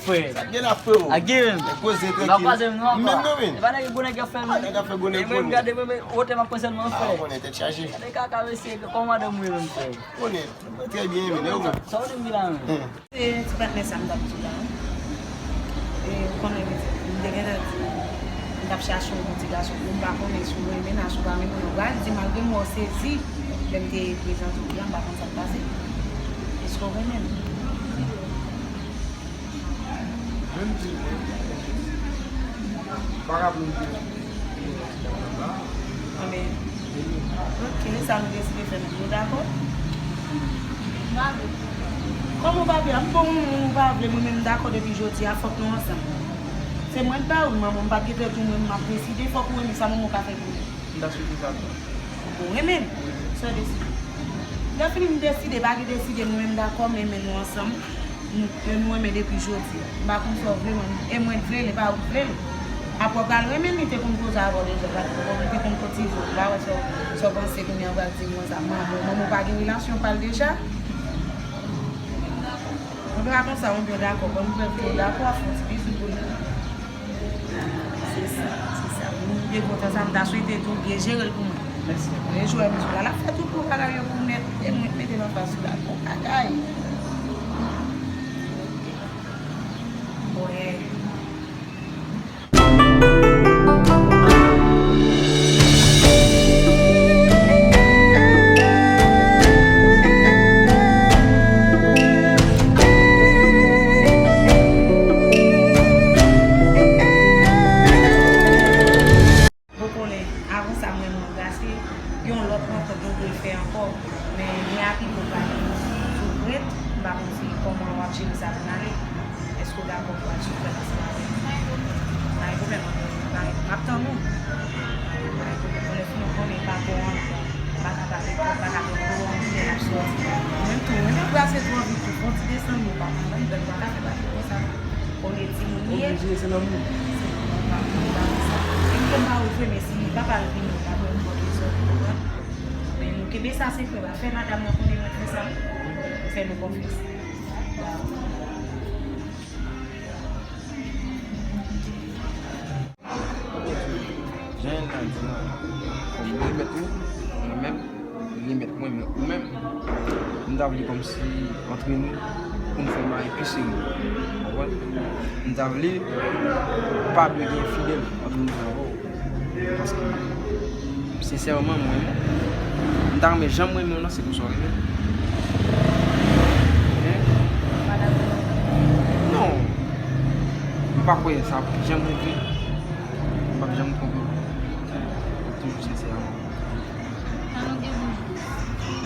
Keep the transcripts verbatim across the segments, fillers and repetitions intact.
Frè. Sa k gen la, freo? A gen. Nèg koze trankil. N ap kwaze m non, apa. Menm non, men. E pa nèg gwo nèg k ap fè m non. Ah, nèg ap fè gwo nèg. E mwen, gade mwen, men, wotè m ap pran sèlman, frè. Ah, ou konnen tèt chaje. Gade kaka, mesye, kòman madanm ou ye menm, frè? Ou konnen, mwen trè byen, men, e ou menm? Sa w di m la, men? Se ti patnè sa m t ap di w la, wi. E, ou konnen, m te gentan di, m t ap chache yon bon ti gason pou m pa konnen si w renmen l, si w pa renmen l. Ou pral di, malgre m wè w sezi, lè m te prezante w li a, m pa konn sa k pase. Èske w renmen m? Menm di mwen, m pa ka pran yon ti gason la. Anben, ok, sa nou deside fè menm, nou dakò? M pa vle. Kòman w pa vle? M bon, ou pa vle, mwen menm m dakò depi jodi a, fòk nou ansanm. Se mwen k ba ou l, manman, m pa t gentan di w mwen m ap deside, fòk ou renmen sa manman w ka fè pou ou. M ta swete sa tou. Ou renmen l? Sa w deside. Lè fini m deside, pa gen deside, nou menm dakò, m renmen nou ansanm. Nou, nou renmen depi jodi a. M pa konn sa w vle, mwen, e mwen k vle l, e pa ou k vle l. Apre w pral renmen l, li te konn koze avè w deja, li te konn kotize w. M pa wè sa w, sa w panse kounye a w pral di m konsa. Manman, manman w pa gen relasyon pa l deja? Mwen pa konn sa, mwen byen dakò. Ban m prèv ke w dakò, fè yon ti bizou pou li. Se sa, se sa. Moun byen kontan sa, m ta swete tou byen jere l pou mwen. Mèsi. Mwen jwe mizou la, l ap fè tout gwo bagay yo pou mèt, e mwen k mete l anfas ou la. Bon bagay. Wè. Bon, konnen, avan sa, mwen, mwen anbrase, gen yon lòt rankont nou dwe fè ankò, men mwen ak li, nou pral sou prèt, m pa konn si kòman w ap jere sa pou n ale. Èske w dakò pou w al sou prèt ansanm avè m? Pa gen pwoblèm, ann, ann, m ap tann ou. Pa gen pwoblèm. Bon, lè fini, ou konnen patwon an, m pa ka pale twòp, m pa ka fè twòp, lè l ap sòti. Mwen tou, mwen anbrase twò vit tou, fè yon ti desann, nou pa, mwen, m pa ka fè bagay konsa. Konnen timoun li ye. Oblije, se lanmou. Se lanmou, pa, pa, pa konsa. E m konn pa ou vre, men si papa l vini, l ap wè m bò de zòt, ou konprann? Men nou kenbe sa sekrè, pa fè madanm nan konnen mwen fè sa. Fè nou konfyans. Jan Elna di la, kòm remèt ou, mwen menm, remèt mwen, men ou menm, m ta vle kòmsi antre nou pou n fè yon bagay pi serye. Ou konprann? M ta vle pa dwe gen fidèl antre mwen avè w. Paske, sensèman, mwen, m ta renmen jan m renmen w nan, se konsa w renmen m. Men, non, m pa kwè sa ap janm rive. M p ap janm twonpe w. Ou toujou sensè avè m. Sa nou gen pou jis?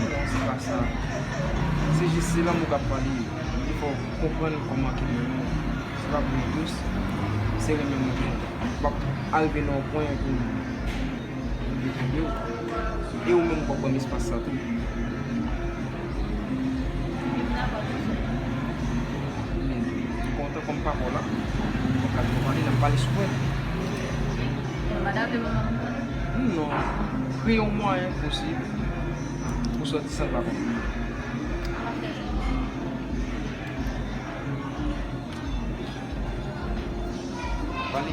Non, se pa sa. Se jis, se lanmou k ap pale. Li fè w konprann kòman ke m renmen w. Se pa pou dous, se renmen m renmen w. M p ap arive nan yon pwen pou m vle twonpe w. E ou menm, ou p ap ban m espas sa tou. Men, kontan kòm papa w la, ou pa ka twò pale, n ap pale sou pwen. Ou pa dakò manman m konnen? Non. Kreye yon mwayen posib pou sòti san l pa konnen. Pale.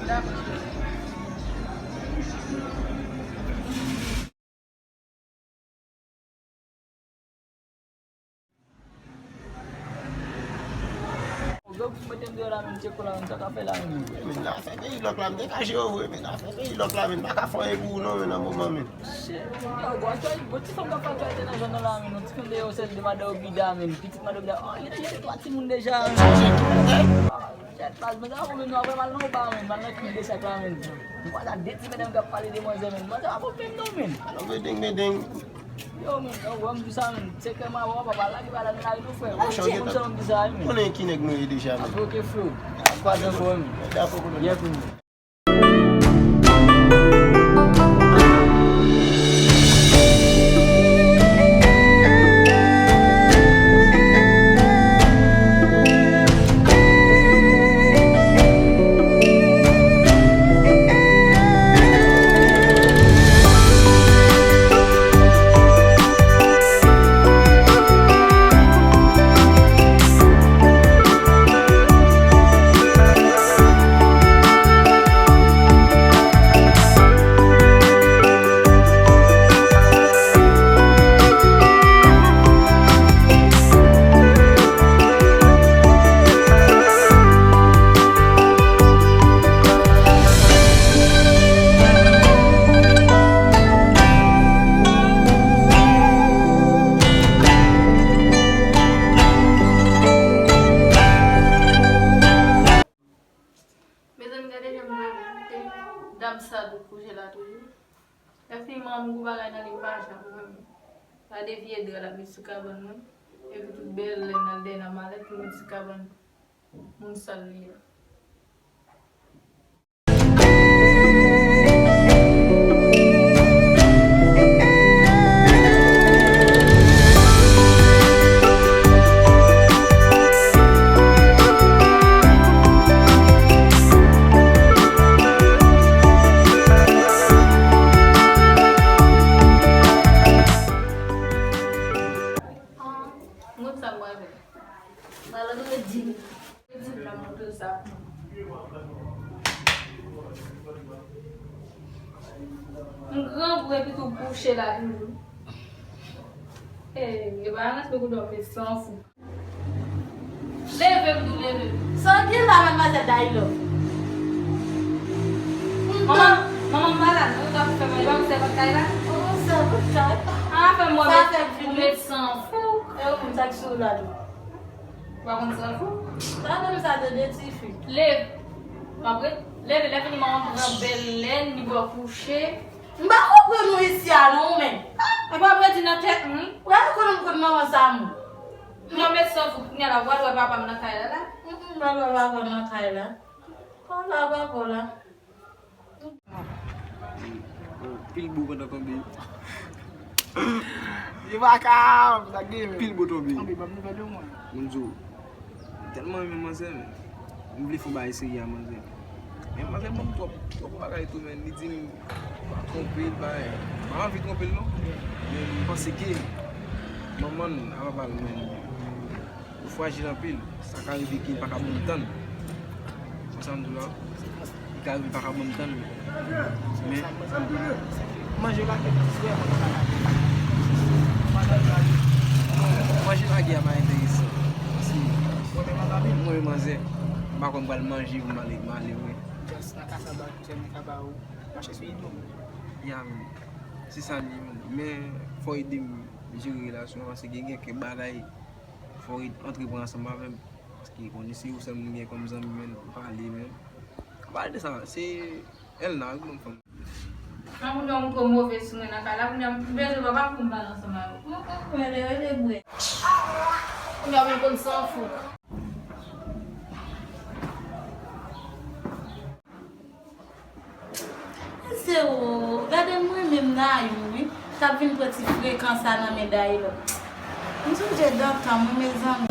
Dakò. Gwo pou mete m deyò la menm, tcheko la menm, sa ka fè la menm. Men nan afè peyi lòk la, m te ka jere w vre, men nan afè peyi lòk la, men m pa ka fè anyen pou ou non, men nan moman, men. Shit, yo, gwo aktyalite, gwo ti fanm k ap fè aktyalite nan zòn nan la, men, yon ti fanm deyò, sèl de madan Obida, men, pitit madan Obida, oh, li te jete twa timoun deja, men. Shit, baz, men sa pa pwoblèm non, apre m al nan Oba, men, m al nan klib de sak la, men. M kwaze ak de ti medam k ap pale de manzè, men. Manzè pa pwoblèm non, men. Alò, medeng, medeng. Yo, men, yo, wè m di sa, men. Se kè m a wè w, papa, lage bagay la nan lari tou, frè. Ou se moun sa, m di sa, men. Konnen ki nèg nou ye deja, men. Ap oke, frè. Ap kwaze ankò, men. Dakò, konnen. Yè, konnen. Sa tou kouche la toujou. Lè fini manman m gwo bagay nan li m pa janm renmen. Gade vye dra l ap met sou kabann mwen. Epi tout bèl lèn nan dèyè nan malèt pou l met sou kabann moun sal li a. Mwen sa mwen avè. Mwen al redi. Redi la montre sa. M gran pou epi tou kouche la toujou. E, e pa respè pou dòmi san fou. Leve pou tou leve. Sa w gen la, madmwazèl Dailove? Manman, manman m pa la, non, ou ta pou fè manje, ou sèvant kay la? Oh, sèvant kay. A, fè m wè ou met san fou. E ou menm sa k sou ou la tou? Ou pa konn san fou? Sa menm sa tande tifi. Leve. M ap re-, leve, lè fini manman m pran bèl lèn, li ba w kouche. M pa konprann ou isi a non, ou menm. E pa vre di nan tèt mwen. Ou pa konn m konn manman sa mwen. Mwen met san fou kounye a la, w al wè papa m nan kay la la. M pral wè papa m nan kay la. Papa, papa la. Pil bo pandan tonbe. Yo pa ka, sa gen. Pil bo tonbe. Tonbe, ban m nouvèl yo mwen. Moun di w, tèlman renmen manzè, men. M vle fè yon bagay serye a manzè. Men manzè ban m twòp, twòp bagay tou, men. Li di m pa twonpe l, bagay. M pa anvi twonpe l, non. Men m panse ke manman l a papa l, men. Ou frajil anpil, sa ka rive ke l pa ka ban m tann. Konsa m di w la, li ka rive l pa ka ban m tann. Men, manje lage a, frè, manje lage a. Manje lage a pa enteresan. Paske mwen menm manzè, m pa kwè m pral manje pou m ale, m ale vre. Just nan kasa ba, kouzen nan kaba ou, mache sou ido. Ya, men, se sa l ye, men, men fò ede m jere relasyon an, paske gen kèk bagay fò w antre pran ansanm avè m. Paske konnen se ou sèl moun gen kòm zanmi, men, pale, men. Pale de sa, se Elna wi ki ban m fanm. An moun yo montre move sou mwen nan kay la, kounye a m bezwen papa pou m pale ansanm avè w. Rele, rele bwè. Kounye a w vin konn san fou. Se ou, gade mwen menm nan ayou wi, k ap vin pran ti frekan sa nan men Daylo. M sonje dan tan mwen, mezanmi.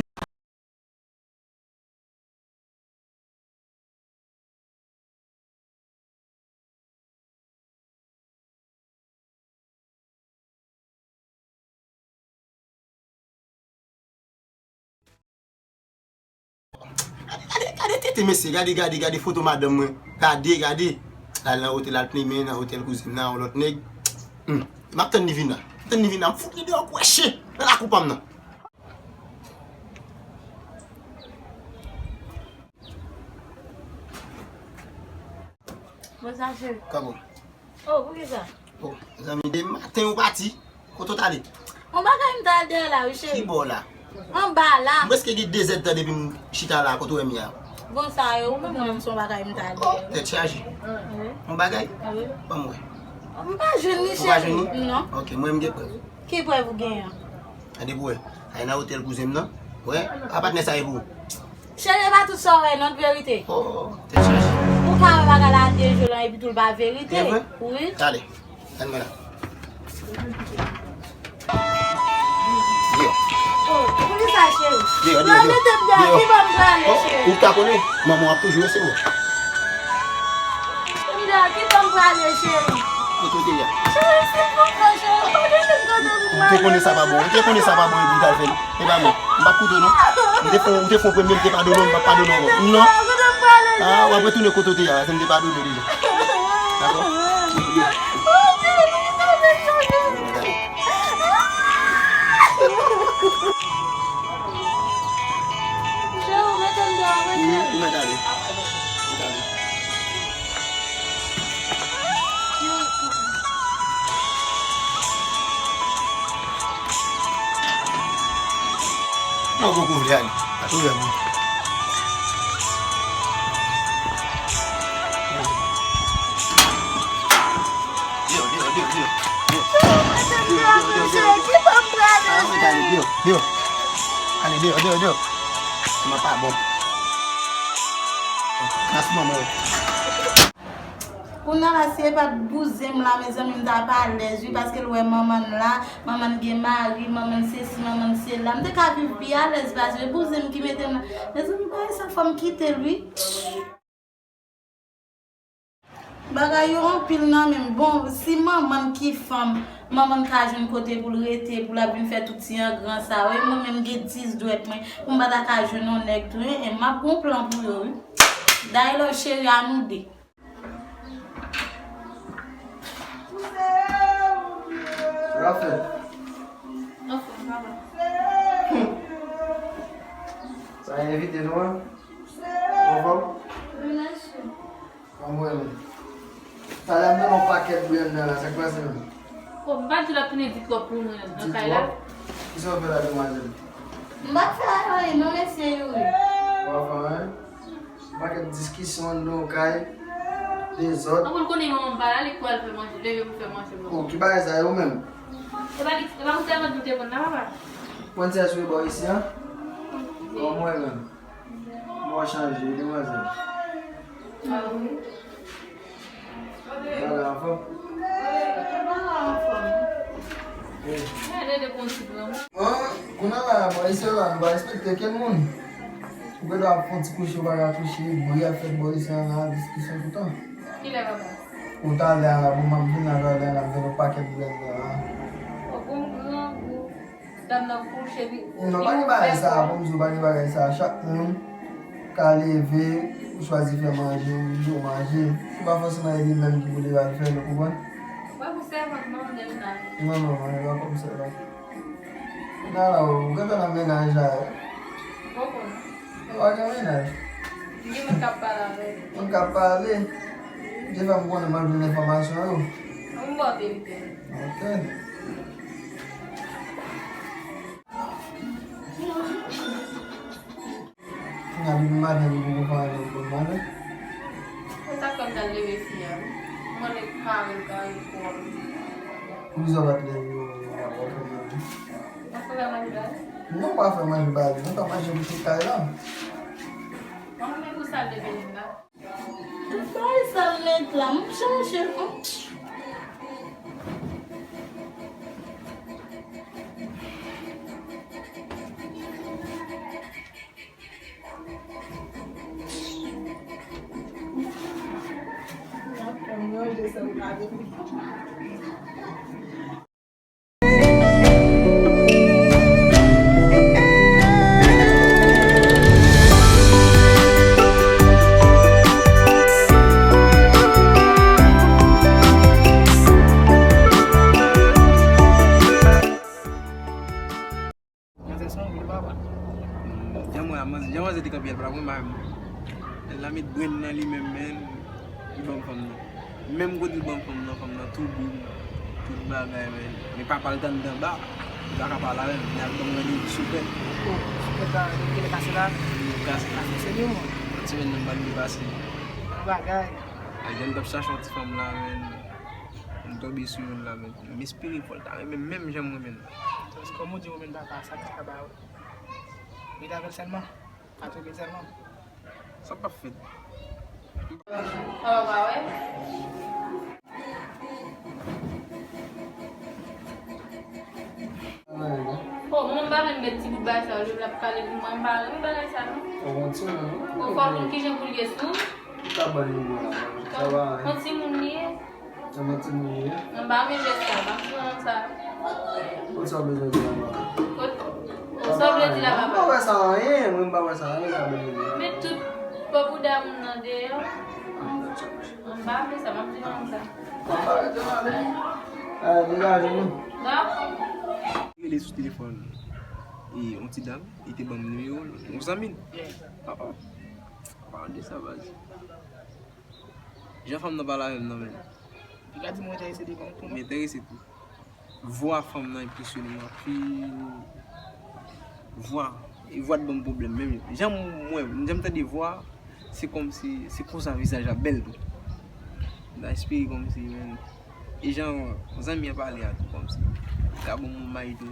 Gade, gade, gade tete mesye, gade, gade, gade foto madanm mwen. Gade, gade. L al nan otèl, al plimen nan otèl kouzen m nan, yon lòt nèg. Hmm. M ap tann li vin la. M tann li vin la, m fout li deyò kweche nan lakou pa m nan. Bonswa, cheri. Kòman? Oh, poukisa? Oh, zanmi, de maten ou pati. Kote w t ale? On bagay m t al dèyè la, wi, cheri. Ki bò la? Anba la. M prèske gen de zèdtan depi m chita la, kote w wè m ye a? Bon, sa yo, ou menm, mwen menm, se on bagay m t al dèyè. Tèt chaje. Wi. On bagay? Wi. Ban m wè. M pa jwenn li, cheri. Ou pa jwenn li? Non. Ok, mwen m gen prèv. Ki prèv ou genyen an? Gade pou wè. Ay nan otèl kouzen m nan. Wè, a patnè sa e pou ou. Cheri, e pa tout sa w wè non, verite. Oh, tèt chaje. Ou ka wè bagay la de je lan epi tou l pa verite. E vre? Wi. Talè. Ann mwen la. Deyò. Oh, poukisa, cheri? Deyò, deyò, deyò. Mete m deyò, ki bò m prale, cheri? Ou ta konnen, manman w ap toujou rete ou. Mwen deyò, ki bò m prale, cheri? Kote w te ye a? Cheri, silvouplè, cheri, pa kite m kote m prale. Ou te konnen sa pa bon, ou te konnen sa pa bon epi w t al fè l. E pa bon, m p ap koute w non. M te fè, m te fè w premye, m te padone w, m p ap padone w ankò. Non. Ah, w ap retounen kote w te ye a, paske m te padone w deja. Dakò? Cheri, ou mete m deyò vre, cheri. Ou mèt ale. Ou mèt ale. Mwen poko vle ale. Pa tou rèv mwen. Ale, deyò, deyò. Ale, deyò, deyò, deyò. Kòman pa bon. Kras manman w. Kounye a la, si e pa t bouzen m la, mezanmi, m t ap alèz, wi, paske l wè manman l la, manman l gen mari, manman l sesi, manman l sela. M te ka viv pi alèz pase, e bouzen m ki mete m la. Mezanmi, bagay sa, fò m kite l, wi. Bagay yo anpil nan men m. Bon, si manman l ki fanm, manman l ka jwenn kote pou l rete, pou l ap vin fè tout ti angran sa yo, e mwen menm gen dis dwèt mwen, pou m pa ta ka jwenn yon nèg tou, en, en, m ap gon plan pou yo, wi. Dayè love cheri a nou de. Sa k ap fèt? Anfòm, papa. Sa envite nou an? Anfòm? Relasyon. Anmwey menm. Talè m nan yon pakèt blenndè la, sa k pase menm? O, m pa di l ap tounen di twòp pou mwen nan kay la. Di twòp? Kisa w fè la, demwazèl? M pa fè anyen non, mesye Youri. W pa fè anyen? Yon pakèt diskisyon anndan yon kay, dezòd. Anpil konnen manman m pa la, li kwè al fè manje, leve pou fè manje pou mwen. O, ki bagay sa yo menm? E pa li, e pa pou sèvant nou te konn la, papa? Pran ti aswè bò isi an? Kòman w ye menm? Mwen chanje, wi, demwazèl. A wi. Bagay anfòm? Bagay anfòm. Eh. Gade de konn ti granmoun. An, kounye a la, bò isi la, nou pa respekte kenn moun. Ou gen dwa ap fè yon ti kouche, ou pa ka kouche, bri ap fèt bò isi an la, diskisyon toutan. Kilè, papa? Ou talè a la, bon, m ap vin la talè a la, m gen yon pakèt blenndè la. O, bon, grangou. Dam nan kouche, li. Non, pa gen bagay sa, pou m di w, pa gen bagay sa. Chak moun ka leve, ou chwazi fè manje, ou di w manje. Se pa fòseman e li menm ki pou leve al fè l, ou konprann? Mwen pou sèvant, non, Delna. Non, non, non, e pa kòm sèvant. Nan la, ou gentan nan mennaj la. Ou konn. Ou pa gen mennaj. Gen moun k ap pale avè l. Moun k ap pale. Deja m konnen m ap jwenn enfòmasyon yo. An m ba w verite. Ok. Kounye a depi maten li poko fè anyen pou l manje. Se sa k fè m t al leve fi a. Mwen lè kare l kare kò l. Poukisa w pa t leve yo rapò fè manje? Mwen fè manje ba li? Non, pa fè manje ba li. Nou pa manje pou tout kay la. Mwen menm pou sa l leve li la. Bay sa l met la, m chache l. Manzè se yon vil papa. Jan mwen, jan manzè te kanpe a, l pa t ap renmen mwen. L la met brenn nan li menm, men li ban m fanm nan. Menm kote l ban m fanm nan, fanm nan tou dou, tout bagay, men, men papa l t anndan ba, li pa ka pale avè m, li al ban m randevou sou pèt. O, sou pèt la, li te kase la? Li kase la. Kase se li, mwen. Semèn nan, m pa t vle pase. Bagay. Ay, jan m t ap chache yon ti fanm la, men, m tonbe sou youn la, men, m espere fò l ta renmen m menm jan m renmen l. Paske kòm ou di, ou renmen papa, sa ki ka ba ou. Rete avè l sèlman. Pa twonpe l sèlman. Sa p ap fèt. Papa pa wè. O, mwen m pa menm mèt ti bout bagay sa yo, lè l ap pale pou mwen, m pa renmen bagay sa non. O, fò moun ki jan pou l ye sou. Ou ka ban l nimewo a, sa va anyen. Yon timoun li ye. Nan yon timoun li ye. Mwen pa renmen jès sa, m ap di w sa. Kot sa w bezwen di la, papa? Kot? Sa w vle di la, papa? Mwen pa wè sa anyen, mwen m pa wè sa anyen, sa bezwen di. Men tout po bouda moun nan deyò. Mwen pa renmen sa, m ap di w sa. Mwen pa renmen sa. Ay, degaje nou. Dakò. Rele sou telefòn. E, yon ti dam, li te ban m nimewo l, yon zanmi l. Papa. Papa, de sa, baz. Jan fanm nan pale avè m nan, men. Li ka di m ou enterese devan ou tou, non? M enterese tou. Vwa fanm nan enpresyone m anpil. Vwa, e vwa t ban m pwoblèm menm. Jan m wè, jan m tande vwa, se kòmsi, se konsa vizaj la bèl tou. M ta espere kòmsi, men, e jan zanmi an pale a tou kòmsi. Li ka ban m yon may tou.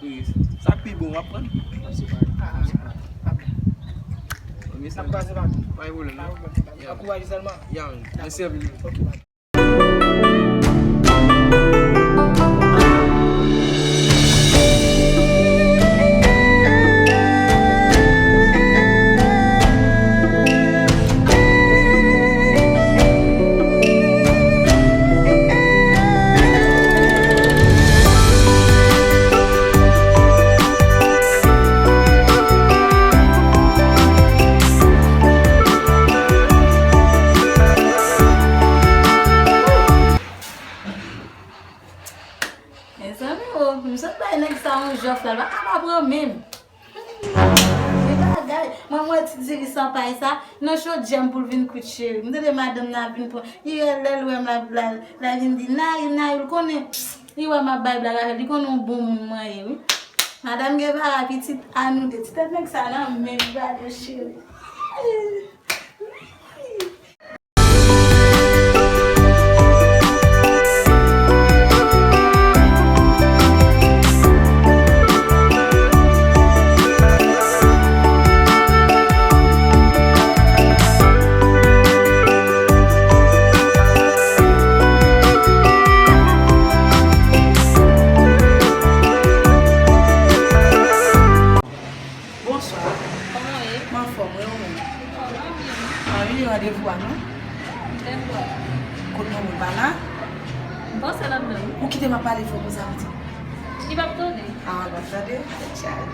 Wi, sa k pi bon, w ap pran. N ap separe. N ap separe. Ok, n ap kwaze pa nou. Pa gen pwoblèm, non. Ankouraje sèlman. Ya, mèsi anpil. Ok, bye. Mezanmi o, m sot bay nèg sa yon jòf la, l pa ka pa pran menm. Hmm, e bagay. Mwen, mwen ti diri san pay sa, nan chodyè m pou l vin kwit cheri. M tande madanm nan ap vin pran. Li wè lè l wè m la, la, la vin di, Nayou, Nayou, l konnen. Li wè m ap bay blag avè l, li konnen yon bon moun mwen ye, wi. Madanm gen para pitit a nou de. Ti tèt nèg sa nan men m, gade cheri. Bonswa. Kòman w ye? M anfòm, wi, ou menm? Anfòm, wi. Anvi randevou a non? Lè kwa? Kote moun pa la? M panse l anndan wi. Ou kite m ap pale fò konsa, pitit. Li p ap tande. Ah, l p ap tande? Tèt chaje.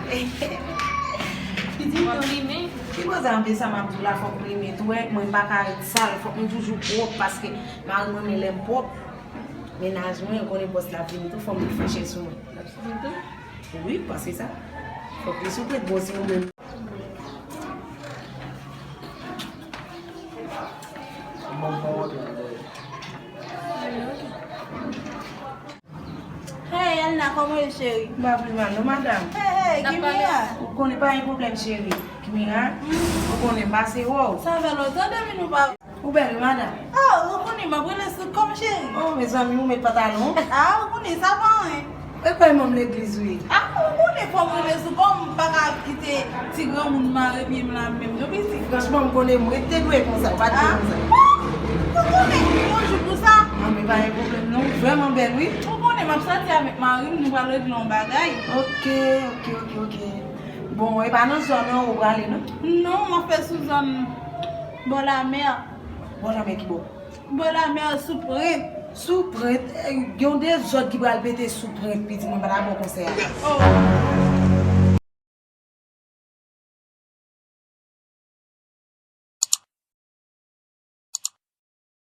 Pitit, m ap limen. Ki koze anpil sa m ap di w la, fòk m limen tou, wè, mwen m pa ka ret sal, fòk mwen toujou pwòp, paske mari m renmen lè m pwòp. Mennaj mwen, ou konnen bòs la ap vini tou, fò m met frechè sou mwen. L ap vini tou? Wi, paske sa. Fòk li sou prèt, bon, si ou menm. Hey, Elna, kòman w ye, cheri? M pa pi mal, non, madanm. Hey, hey, Kimira. Ou konnen pa gen pwoblèm, cheri. Kimira, ou konnen m pase wè w. Sa fè lontan depi nou pa Ou bèl wi, madanm. Ah, ou konnen m ap rele sou kò m, cheri. Oh, mezanmi, ou met pantalon. Ah, ou konnen sa pa anyen. E kwè manm legliz ou ye? Ah, ou konnen fò m rele sou kò m, m pa ka kite ti granmoun mare pye m la menm non, pitit. Franchman, m konnen m ret te dwe konsa, ou pa t dwe konsa. Ah, ou konnen, yon jou pou sa. Ah, men pa gen pwoblèm non, ou vrèman bèl wi. Ou konnen m ap sòti avèk mari m, nou pral regle yon bagay. Ok, ok, ok, ok. Bon, e pa nan zòn nan ou prale non? Non, m ap fè sou zòn bò lamè. Bò lamè ki bò? Bò lamè, sou Prent. Sou Prent, eh, gen yon dezòd ki pral pete sou Prent, pitit mwen pa ta bon konsèy a. Oh.